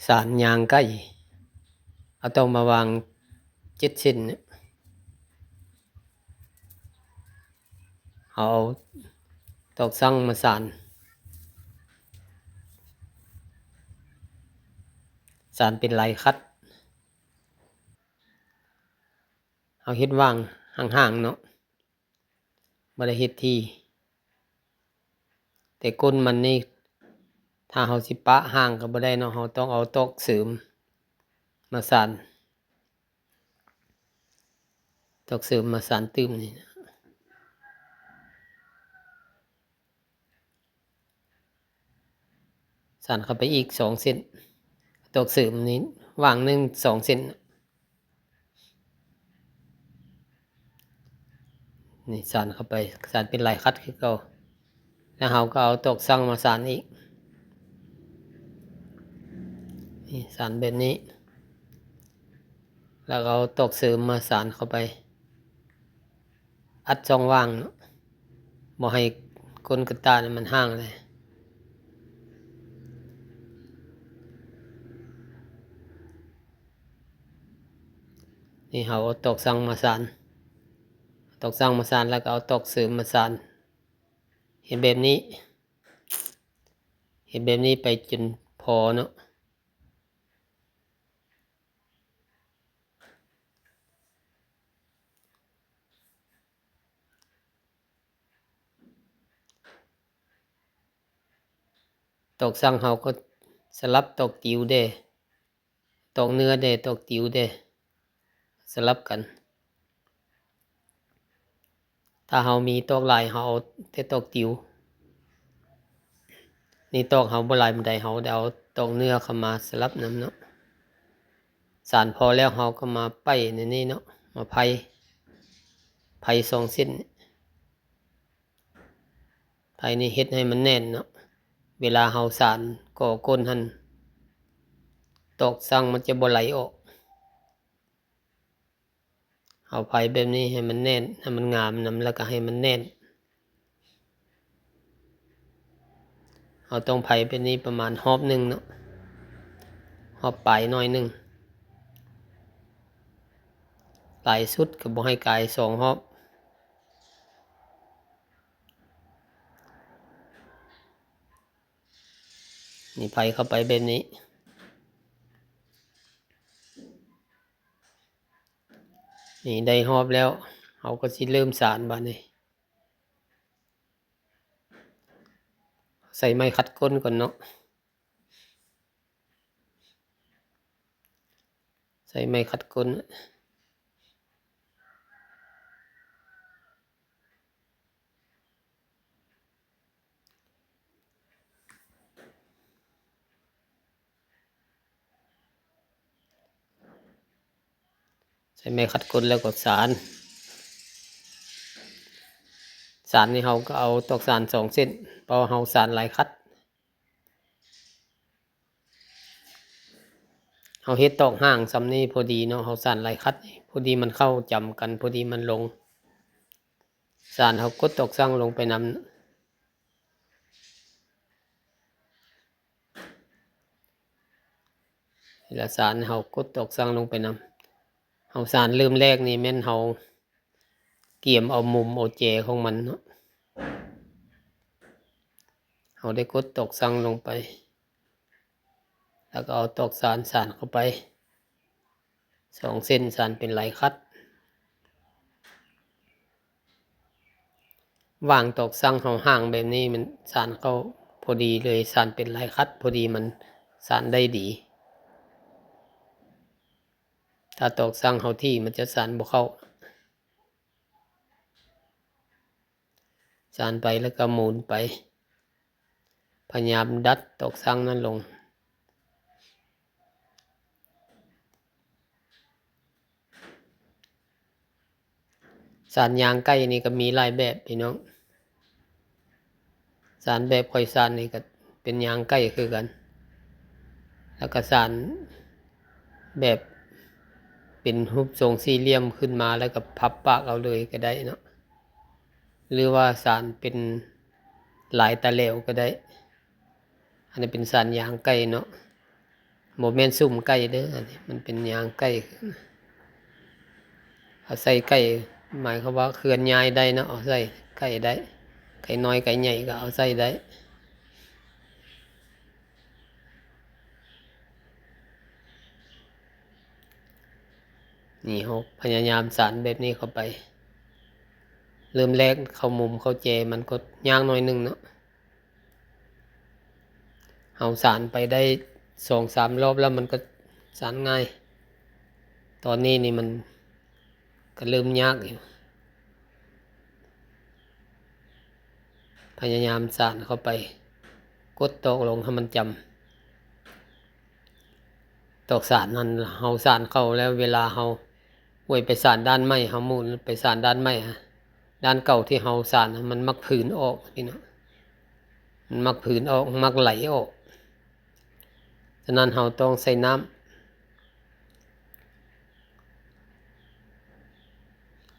ສານຍາງໄກ່ ເອົາຕອກມາວາງເຈັດເສັ້ນ. ເຮົາເອົາຕອກສັງມາສານ, ສານເປັນລາຍຂັດ. ເຮົາເຮັດຫວ່າງຫ່າງໆເນາະ, ບໍ່ໄດ້ເຮັດຖີ່. ແຕ່ກົ້ນມັນນີ້ ຖ້າເຮົາຊິປະຫ່າງກໍບໍ່ໄດ້ເນາະ, ເຮົາຕ້ອງເອົາຕອກເສີມມາສານ, ຕອກເສີມມາສານຕື່ມນີ້ນະ. ສານເຂົ້າໄປອີກສອງເສັ້ນ, ຕອກເສີມນີ້ຫວ່າງໜຶ່ງສອງເສັ້ນ. ນີ້ສານເຂົ້າໄປ, ສານເປັນລາຍຂັດຄືເກົ່າ. ແລ້ວເຮົາກໍເອົາຕອກສັງມາສານອີກ, ນີ້ສານແບບນີ້. ແລ້ວກໍເອົາຕອກເສີມມາສານເຂົ້າໄປ, ອັດຊ່ອງວ່າງເນາະ, ບໍ່ໃຫ້ກົ້ນກະຕ່ານີ້ມັນຫ່າງເລີຍ. ນີ້ເຮົາເອົາຕອກສັງມາສານ, ຕອກສັງມາສານ ແລ້ວກໍເອົາຕອກເສີມມາສານ. ເຮັດແບບນີ້, ເຮັດແບບນີ້ໄປຈົນພໍເນາະ. ຕອກສັງເຮົາກໍສະຫຼັບຕອກຕິວແດ່, ຕອກເໜືອແດ່, ຕອກຕິວແດ່, ສະຫຼັບກັນ. ຖ້າເຮົາມີຕອກຫຼາຍ ເຮົາເອົາແຕ່ຕອກຕິວ. ນີ້ຕອກເຮົາບໍ່ຫຼາຍປານໃດ, ເຮົາໄດ້ເອົາຕອກເໜືອເຂົ້າມາສະຫຼັບນຳເນາະ. ສານພໍແລ້ວ ເຮົາກໍມາໄປໃນນີ້ເນາະ, ມາໄພ, ໄພສອງເສັ້ນ. ໄພນີ້ເຮັດໃຫ້ມັນແໜ້ນເນາະ, ເວລາເຮົາສານກໍກົ້ນຫັ້ນ ຕອກສັງມັນຈະບໍ່ໄຫຼອອກ. ເຮົາໄພແບບນີ້ໃຫ້ມັນແໜ້ນ, ໃຫ້ມັນງາມນຳ, ແລ້ວກໍໃຫ້ມັນແໜ້ນ. ເຮົາຕ້ອງໄພແບບນີ້ປະມານຮອບໜຶ່ງເນາະ, ຮອບປາຍໜ້ອຍໜຶ່ງ, ຫຼາຍສຸດກໍບໍ່ໃຫ້ກາຍສອງຮອບ. ນີ້ໄພເຂົ້າໄປແບບນີ້. ນີ້ໄດ້ຮອບແລ້ວ, ເຮົາກໍຊິເລີ່ມສານບາດນີ້. ໃສ່ໄມ້ຂັດກົ້ນກ່ອນເນາະ, ໃສ່ໄມ້ຂັດກົ້ນ. ໃສ່ໄມ້ຂັດກົ້ນແລ້ວກໍສານ, ສານນີ້ເຮົາກໍເອົາຕອກສານສອງເສັ້ນ, ເພາະວ່າເຮົາສານລາຍຂັດ. ເຮົາເຮັດຕອກຫ່າງສ່ຳນີ້ພໍດີເນາະ, ເຮົາສານລາຍຂັດນີ້ ພໍດີມັນເຂົ້າຈຳກັນ, ພໍດີມັນລົງ. ສານເຮົາກົດຕອກສັງລົງໄປນຳ, ລະສານເຮົາກົດຕອກສັງລົງໄປນຳ. ເຮົາສານເລີ່ມແລກນີ້ແມ່ນເຮົາກຽມເອົາມຸມເອົາແຈຂອງມັນເນາະ, ເຮົາໄດ້ກົດຕອກສັງລົງໄປ. ແລ້ວກໍເອົາຕອກສານ ສານເຂົ້າໄປສອງເສັ້ນ, ສານເປັນລາຍຂັດ. ຫວ່າງຕອກສັງເຮົາຫ່າງແບບນີ້ ມັນສານເຂົ້າພໍດີເລີຍ, ສານເປັນລາຍຂັດພໍດີ, ມັນສານໄດ້ດີ. ຖ້າຕອກສັງເຮົາຖີ່ ມັນຈະສານບໍ່ເຂົ້າ. ສານໄປແລ້ວກໍໝູນໄປ, ພະຍາຍາມດັດຕອກສັງນັ້ນລົງ. ສານຍາງໄກ່ນີ້ກໍມີຫຼາຍແບບພີ່ນ້ອງ. ສານແບບຂ້ອຍສານນີ້ກໍເປັນຍາງໄກ່ຄືກັນ, ແລ້ວກໍສານແບບເປັນຮູບຊົງສີ່ຫຼ່ຽມຂຶ້ນມາ ແລ້ວກໍພັບປາກເອົາເລີຍກໍໄດ້ເນາະ, ຫຼືວ່າສານເປັນລາຍຕາແຫຼວກໍໄດ້. ອັນນີ້ເປັນສານຍາງໄກ່ເນາະ, ບໍ່ແມ່ນສຸ້ມໄກ່ເດີ້ ອັນນີ້ມັນເປັນຍາງໄກ່. ເອົາໃສ່ໄກ່ ໝາຍຄວາມວ່າເຄື່ອນຍ້າຍໄດ້ເນາະ, ເອົາໃສ່ໄກ່ໄດ້, ໄກ່ນ້ອຍໄກ່ໃຫຍ່ກໍເອົາໃສ່ໄດ້. ນີ້ ເຮົາພະຍາຍາມສານແບບນີ້ເຂົ້າໄປ. ເລີ່ມແລກເຂົ້າມຸມເຂົ້າແຈມັນກໍຍາກໜ້ອຍໜຶ່ງເນາະ. ເຮົາສານໄປໄດ້ສອງສາມຮອບແລ້ວ ມັນກໍສານງ່າຍ. ຕອນນີ້ນີ້ມັນກໍເລີ່ມຍາກຢູ່. ພະຍາຍາມສານເຂົ້າໄປ, ກົດຕອກລົງໃຫ້ມັນຈຳ. ຕອກສານນັ້ນ ເຮົາສານເຂົ້າແລ້ວ ເວລາເຮົາອວຍໄປສານດ້ານໃໝ່, ເຮົາໝູນໄປສານດ້ານໃໝ່, ດ້ານເກົ່າທີ່ເຮົາສານ ມັນມັກຜືນອອກ ພີ່ນ້ອງ, ມັນມັກຜືນອອກ, ມັກໄຫຼອອກ. ສະນັ້ນເຮົາຕ້ອງໃສ່ນ້ຳ,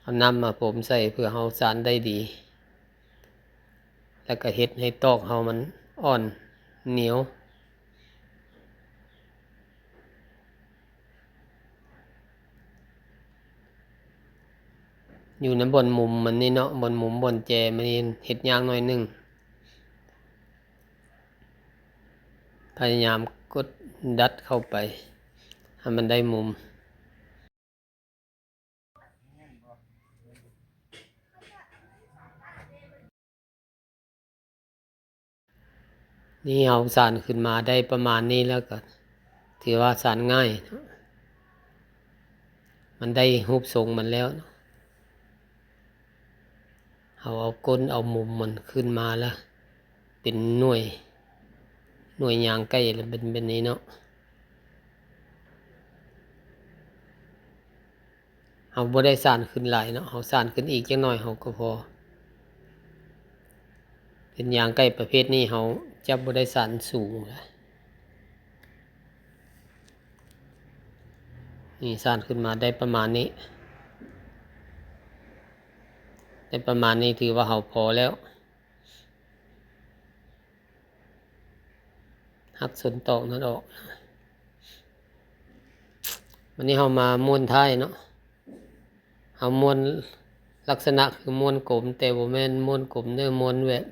ເອົານ້ຳມາພົມໃສ່ເພື່ອເຮົາສານໄດ້ດີ, ແລ້ວກໍເຮັດໃຫ້ຕອກເຮົາມັນອ່ອນໜຽວ. ຢູ່ໃນບ່ອນມຸມມັນນີ້ເນາະ, ບ່ອນມຸມບ່ອນແຈມັນນີ້ເຮັດຍາກໜ້ອຍໜຶ່ງ. ພະຍາຍາມກົດດັດເຂົ້າໄປໃຫ້ມັນໄດ້ມຸມ. ນີ້ເຮົາສານຂຶ້ນມາໄດ້ປະມານນີ້ແລ້ວກໍຖືວ່າສານງ່າຍເນາະ, ມັນໄດ້ຮູບຊົງມັນແລ້ວເນາະ. ເຮົາເອົາກົ້ນເອົາມຸມມັນຂຶ້ນມາລະ ເປັນໜ່ວຍ, ໜ່ວຍຍາງໄກ່ລະເປັນແບບນີ້ເນາະ. ເຮົາບໍ່ໄດ້ສານຂຶ້ນຫຼາຍເນາະ, ເຮົາສານຂຶ້ນອີກຈັກໜ້ອຍເຮົາກໍພໍ. ເປັນຍາງໄກ່ປະເພດນີ້ເຮົາຈະບໍ່ໄດ້ສານສູງ. ນີ້ສານຂຶ້ນມາໄດ້ປະມານນີ້, ໄດ້ປະມານນີ້ຖືວ່າເຮົາພໍແລ້ວ. ຫັກສົ້ນຕອກນັ້ນອອກ. ບາດນີ້ເຮົາມາມ້ວນທ້າຍເນາະ, ເຮົາມ້ວນລັກສະນະຄືມ້ວນກົມ ແຕ່ບໍ່ແມ່ນມ້ວນກົມເດີ້, ມ້ວນແບບ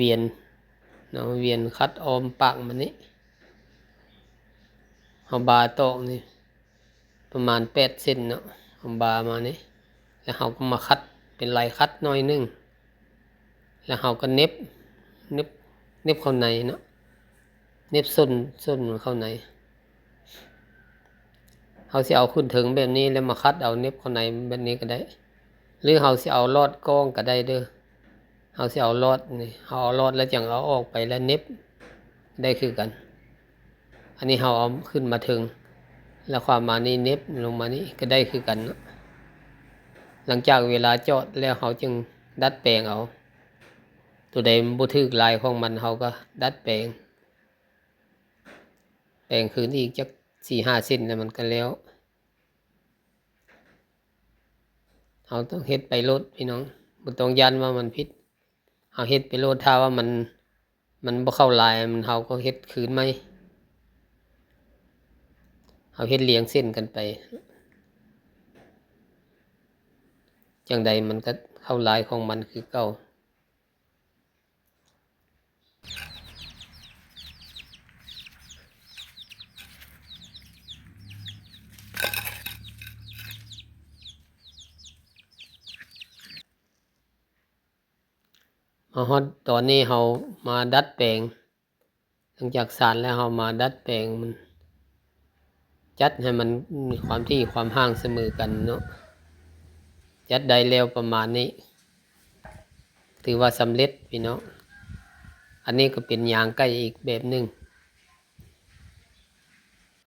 ວຽນເນາະ, ວຽນຂັດອ້ອມປາກມັນນີ້. ເຮົາບາຕອກນີ້ ປະມານແປດເຊັນເນາະ, ເຮົາບາມານີ້ ແລ້ວເຮົາກໍມາຂັດເປັນລາຍຂັດໜ້ອຍໜຶ່ງ, ແລ້ວເຮົາກໍເໜັບ ເໜັບ ເໜັບເຂົ້າໃນເນາະ, ເໜັບສົ້ນ ສົ້ນມັນເຂົ້າໃນ. ເຮົາຊິເອົາຂຶ້ນເທິງແບບນີ້ ແລ້ວມາຂັດເອົາເໜັບເຂົ້າໃນແບບນີ້ກໍໄດ້, ຫຼືເຮົາຊິເອົາລອດກ້ອງກໍໄດ້ເດີ້. ເຮົາຊິເອົາລອດນີ້ ເຮົາເອົາລອດແລ້ວຈັ່ງເອົາອອກໄປແລ້ວເໜັບໄດ້ຄືກັນ. ອັນນີ້ເຮົາເອົາຂຶ້ນມາເທິງ ແລ້ວຄວາມມານີ້ເໜັບລົງມານີ້ກໍໄດ້ຄືກັນເນາະ. ຫຼັງຈາກເວລາຈອດແລ້ວເຮົາຈຶ່ງດັດແປງເອົາ, ໂຕໃດມັນບໍ່ຖືກລາຍຂອງມັນ ເຮົາກໍດັດແປງ, ແປງຄືນອີກຈັກສີ່ຫ້າເຊັນ ແລ້ວມັນກໍແລ້ວ. ເຮົາຕ້ອງເຮັດໄປໂລດພີ່ນ້ອງ, ບໍ່ຕ້ອງຢ້ານວ່າມັນຜິດ. ເຮົາເຮັດໄປໂລດ, ຖ້າວ່າມັນ ມັນບໍ່ເຂົ້າລາຍ ມັນ ເຮົາກໍເຮັດຄືນໃໝ່. ເຮົາເຮັດລຽງເສັ້ນກັນໄປ, ຈັ່ງໃດມັນກໍເຂົ້າລາຍຂອງມັນຄືເກົ່າ. ມາຮອດຕອນນີ້ເຮົາມາດັດແປງ, ຫຼັງຈາກສານແລ້ວເຮົາມາດັດແປງມັນ, ຈັດໃຫ້ມັນມີຄວາມຖີ່ຄວາມຫ່າງສະເໝີກັນເນາະ. ຈັດໄດ້ແລ້ວປະມານນີ້ ຖືວ່າສຳເລັດພີ່ນ້ອງ. ອັນນີ້ກໍເປັນຍາງໄກ່ອີກແບບໜຶ່ງ,